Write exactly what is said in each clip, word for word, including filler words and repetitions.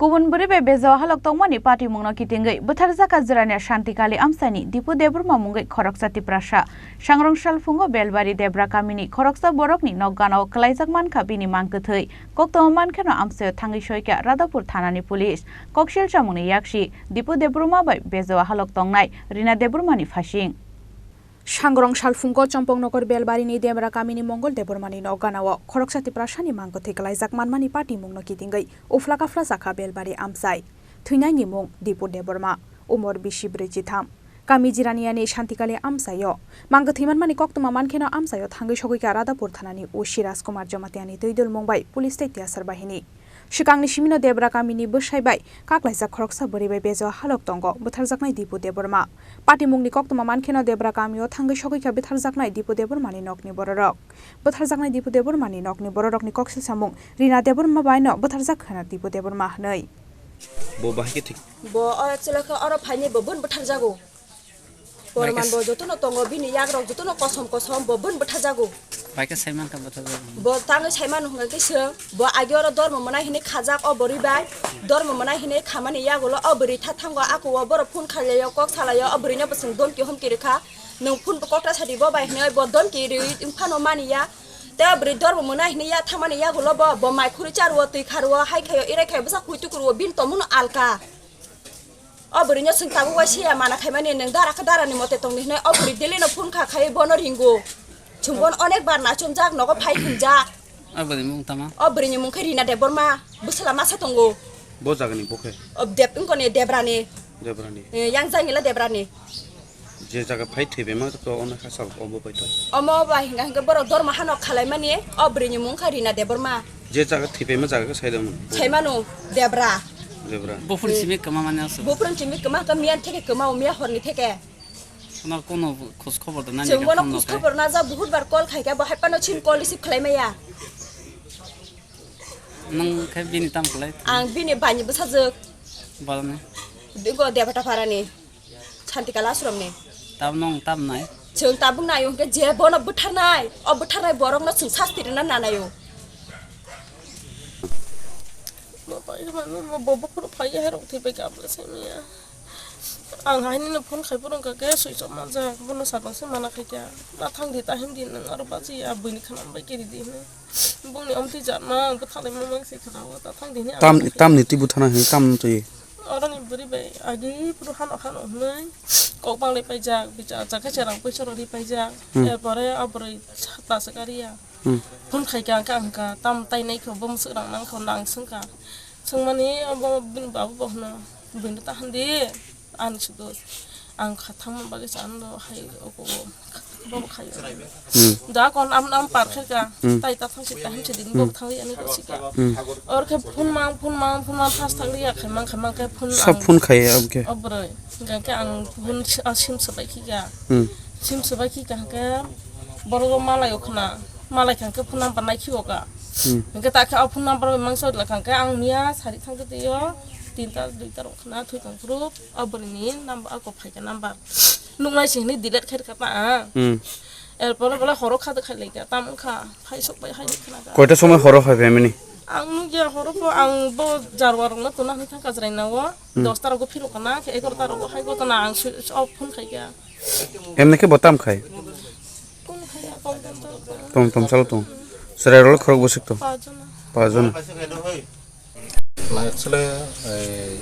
Kubun bwrwi bai bejao halok tongmani patimungno kitingwi bwtharjak Kajirania Shantikali amchaini Dipu Debbarma mungwi khoroksa Tiprasa. Sangrong salphungo Belbari Debra kamini khoroksa borokni nok ganao kwlaijak mankha bini mang kwthwi. Koktwma mankheno amchaio thangwi soikha Radhapur thanani police. Koksil chamungni yaksi Dipu Debbarma bai bejao halok tongnai Rina Debbarmani phasing. Sangrong salphungo Chompoknogor Belbarini Debra kamini Mongol Debbarmani nok ganao khoroksa Tiprasani mang kwthwi kwlaijak manmani patimungno kitingwi uphla kaphla jakha Belbari amchai. Thwinaini mung Dipu Debbarma, umor bisi brwi chitham. Kami Jiraniani Shantikali amchaio mang kwthwi manmani koktwma mankheno amchaio thangwi sogwikha Radhapur thanani O C Rajkumar Jamatiani twi dulmung bai police tei tiyasar bahini. Swkangni simino Debra kamini bwsai bai kaklaijak khoroksa bwrwi bai bejao halok tongo bwtharjaknai Dipu Debbarma. Patimungni koktwma mankheno Debra kamio thangwi sogwikha bwtharjaknai Dipu Debbarmani nokni bororok. Bwtharjaknai Dipu Debbarmani nokni bororokni koksil samung Rina Debbarma baino bwtharjak hwna Dipu Debbarma hwnwi. Bo bahai khe thik. Bo o chwla khe oro phainai bo bun bwtharjago. Porman bo jotono tongo, bini yagrok jotono kosom kosom, bo bun bwtharjago. Bai khe sai mankha bwtharjago. Bo tangwi sai mano hwnkha khe swng, bo agi oro dormo mwnai hinwi khajak o bwrwi bai, dormo mwnai hinwi khamani yagulo o bwrwi tha thango, ako o borok phone khailai o, kok salai o, o bwrwino bo chwng domki homki rwkha, nwng phone bo kokta sadi bo bai hinwi bo domki rwi phano mani ya, tei o bwrwi dormo mwnai hinwi ya thangmani yagulo bo, bo mai khurui cha rwo, twi kha rwo, hai khai o, irai khai o, bwsa khui tuku rwo, bini tongmungno alka. O bwrwino chwng tabuk waisa ya mana khaimani, nwng dara khe darani mote tongdi hwnwi o bwrwi daily no phone kha khai bono ringo. Chwng bono onek bar nachomjak, nogo phai thumjak. O bwrwini mung tama? O bwrwini mung khe Rina Debbarma, bwsala masa tongo. Bo jagani bo khe? O Deb-, wngkoni Debrani. Debrani. Eh, yang jangila Debrani. Je jaga phai thwibaima to ono hasal obo bai to. Omo bai hinga hinga borok dorma hano khalaimani, o bwrwini mung kha Rina Debbarma. Je jaga thwibaima jaga khe saidong. Saimano Debra. Debra. Buphur simi kwma mani aswk. Buphur simi kwma khe miyan theke kwma o miya horni theke. Ono kono khos khobor da nani. Chwng bono khos khobor na ja buhut bar call khai khe bo hai pano chin call receive khlai maya. Nang khe bini tam khlai? Ang bini bani bwsajwk. Balani. Digo Debata Parani. Shantikala ashramni. Tabno wng tabnai? Chwng tabuk naio hwnkhe je bono bwtharnai, o bwtharnai borokno chwng sasti rwna nanaio. Bo pai mano, bo, bo buphuru phaiya, hai rok thwi bai kha, aboni simi ya. Ang hainino phone khai phuru wngkha khe switch off manjak, bono sakno se mana khai kha. Ta thang di, ta him di, nwng aro bachi ya, buini khana bai kiri di hwnwi. Bongni omtwi jatma, ang bwtharnai mangmang se khana o, ta thang di hwnwi ang Tam, bwtharnai. Tamni twi bwtharna hwnwi, tam twi. Oroni bwrwi bai agi phuru hano hano hwnwi kok banglai paijak, bicha, achak khe cherang puisa rok ri paijak. Hmm. Erpore o bwrwi sata se kariya. Hmm. Phone khai kha, ang kha, ang kha, tam tai nai kho, bo mwswk rang nang kho, nang swng kha. Swngmani abo bini babu bo hwno, bini ta hwn di, ani se dos. Ang kha thangma bagwi sa ano hai oko bo khai. Hmm. Da kon am, am par khe ka. Hmm. Tai ta thang si ta him si din bo thang li ani ko si ka. Hmm. Or khe phone mang, phone mang, phone mang, fast thang li ya khai mang, khai mang khe phone. Sa ang phone khai ya, okay. O bwrwi. Hingkha khe ang phone si-, a sim swbai khi ka. Hmm. Sim swbai khi ka hingkhe borok malai o khna. Malai kha hingkhe phone number nai khi o ka. Hmm. Hingkhe ta khe o phone number bai mang soi la kha hingkhe ang miya sari thang khe twi o tinta duita rok khna thwi kang phuru o bwrwi ni number a kok phai kha number. Nuk nai sing hwnwi delete khai rwkha ta ang. Hmm. Erpore bole horo kha de khai lai kha, tamo wngkha, phai sok bai hai de khna kha. Koita somoi horo phai phaimani? Ang nukya horo pho ang bo jarwa rokno tuna hwnwi thang kajrai na o, Hmm. Dosta rogo philok kana, khe egarota rogo hai gotona ang swi-, off phone khai kha. Emni khe bo tam khai? Phone khai ya, kok dan to. Tom tom salo tong. Chwrai rok khorok bwswk tong? Pajona. Pajona. Na actually, eh,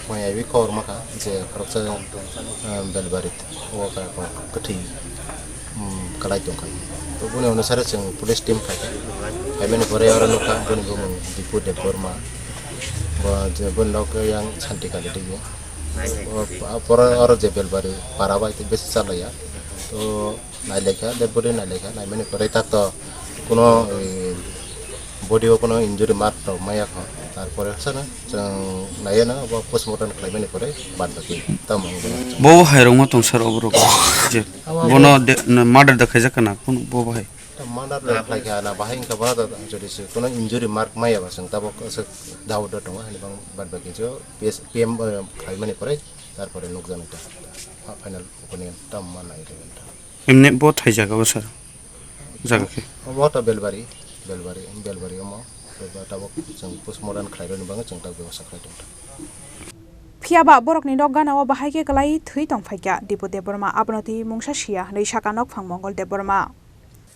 mai abi khobor makha je khoroksa, eh, Belbari o ka kwthwi, um, kalai tongkha. To boni onusare chwng police team phaikha. Phaimani pore oro nukha boni bumung Dipu Debbarma. Bo je boni nok yang Santi Kali twi. O, pore oro je Belbari para bai tei besi chalaiya. To Nailaikha, dead body nailaikha, naimani pore tak to kuno, eh, body o kuno injury mark rok maya kho. Tarpore sano chwng naiya na bo postmortem khlaimani pore bad baki tamo wngwi mano. Bo hai rok ma tong sir obo rok je. Abo bono de, na, murder da khaijak kana kun bo bo hai. Murder da khlaikha na bahai wngkha bo da jodi se kuno injury mark maya ba chwng tabok se dao da tongo hani bang bad baki jo P S, P M, eh, khlaimani pore tarpore nukjano ta. Final opinion tamo ma nai rw ta. Emne bo thai jaga o sir. Jaga khe. Obo to Belbari, Belbari, Belbari omo. Tabuk chwng postmortem khlairokni bagwi chwng tabuk bebaksa khlai tongkha. Phiya ba borokni nok ganao bahai khe kwlai thwi tong phaikha Dipu Debbarma, abono twi mungsa siya hwnwi sakha nokphang Mongol Debbarma.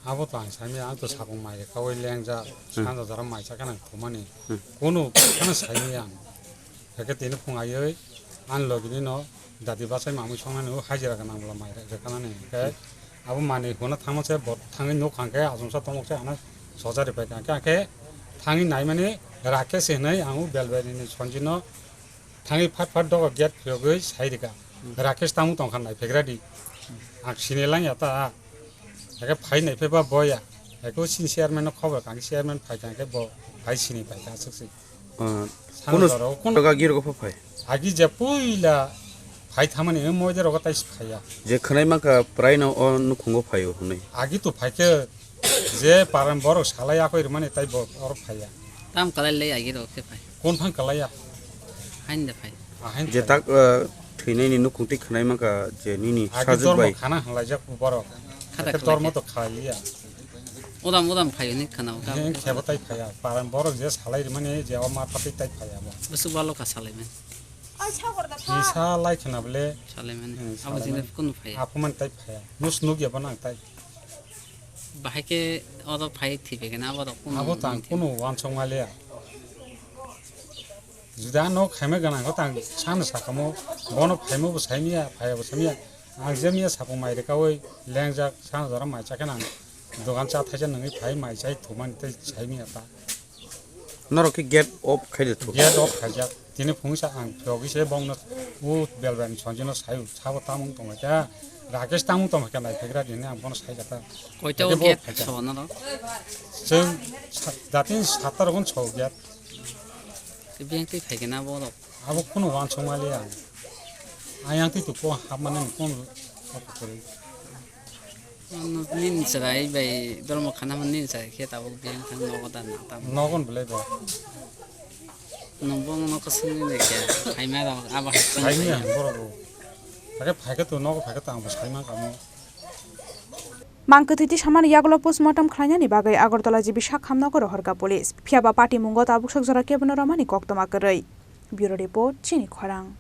Abo to ang saimanya, ang to sapung mai rwkhaui lengjak, hmm, sanja jora mai chakhe nang thumani. Hmm. Kunu phano saimanya ang. Hakhe tini phung aiwi ani logini no dadi bachai mamui songnani o hajira gwnang bwla mai rwkhanani. Hakhe abo manwi huna thangma se bo thangwi nuk hangkhe achomsa tongmok se ano soja ripai kha. Hakhe thangwi naimani Rakesh hinwi ang o Belbarini Sonjino thangwi phat phat dogo gate phiyogwi sai rwkha. Hmm. Rakesh tamo tongkha nai phegradi. Ang sini langya ta. Hakhe phai nai phaiba boya. Hakhe o sini chairman no khobor kha, chairman phai kha, hakhe bo phai sini pai kha aswk se. Ah, sano kunu jora o kunu toka giro pha phai? Agi je puila phai thamani, o moide rogo tai phaiya. Je khwnai mankha prai no o nukhungo phaio hwnwi. Agi to phaikhe je paran borok salai akoi rwmani tai bo oro phaiya. Tam kalai le agi rok khe phai. Kon phang kalaiya? Hain de phai. Ahain je phai. Tak, ah, thwinaini nukhung twi khwnai mankha je nini agi sajwk dormo bai. Khana hwnlaijak borok. Khada hakhe khalai dormo khe. To khalaiya. Udam udam phaio ni khana o. He, khebo tai phaiya. Paran borok je salai rwmani je o ma phatwi tai phaiya bo. Bwswk balo ka salai mani. Kisa lai khna bole. Salai mani. Hmm, abo salai jine mani. Kunu phaiya. Aphumani tai phaiya. Nus nuk ya bo nang tai. Bahai khe oro phai thwi bai khe na abo rok kunu. Abo tang kunu wansuk maliya. Juda nok khaima gana ko tang sana sakamo bono phaimo bo saimiya, phaiya bo saimiya. Ang je miya sapung mai rwkhaui lengjak, sana jora mai chakhe nang dogan cha thaisa nangwi phai mai chai thumani tei saimiya ta. Norok khe gate off khai de thuk. Gate off khaijak. Tini phungsa ang phiyogwi se bongno u Belbaini Sonjino sayu sabo tamung tongkha. Rakesh tamung tongkha nai phegra dini ang bono saijak ta. Koita o gate so norok? Chwng sa-, datin satta rokon so gate. Biyang twi phai khe na borok. Abo khunu wansuk maliya. Ayang twi tu ko hapmani kon. Ano nini chwrai bai dormo khana man nini chwrai khe tabuk biyang thang nogo da na tam. Nogon belai bo. Nwng bo nogo swngwi bai khe phaima rok abo hai swngwi. Phaimya borok bo. Hakhe phaikhe to nogo phaikhe to ang bo saimang kamo. Mang kwthwi tisamani yagulo postmortem khlainani bagwi Agartala G B sak hamno rohorkha police. Phiya ba party mungo tabuk sok jora kebono romani koktwma kwrwi. Bureau report, Chini Khorang.